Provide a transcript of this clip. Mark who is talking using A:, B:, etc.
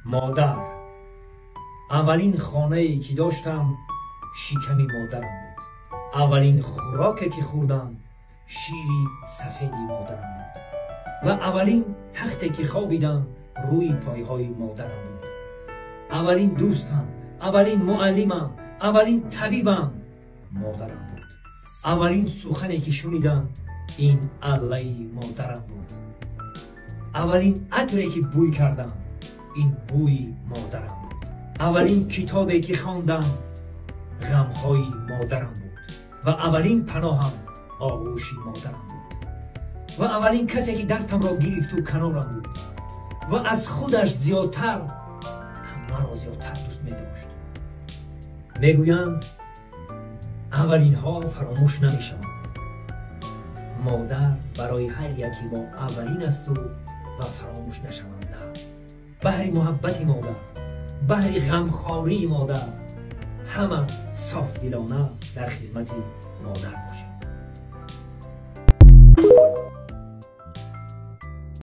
A: Модар. Аввалин хонае ки доштам, шиками модарам буд. Аввалин хӯроке ки хӯрдам, шири сафеди модарам буд ва аввалин тахте ки хобидам, рӯи пойҳои модарам буд. Аввалин дӯстам, аввалин муаллимам, аввалин табибам модарам буд. Аввалин сухане ки шунидам, ин аллаи модарам буд. Аввалин атре ки бӯй кардам, ин бӯи модарам буд. Аввалин китобе ки хондам, ғамҳои модарам буд ва аввалин паноҳам оғӯши модарам буд ва аввалин касе ки дастамро гирифту канорам буд ва аз худаш зиёдтар маро зиёдтар дӯст медошт. Мегӯянд, аввалинҳо фаромӯш намешаванд. Модар барои ҳар яке мо аввалин асту ва фаромӯш нашаванда. Баҳри муҳаббати модар, баҳри ғамхории модар, ҳама софдилона дар хизмати модар бошем.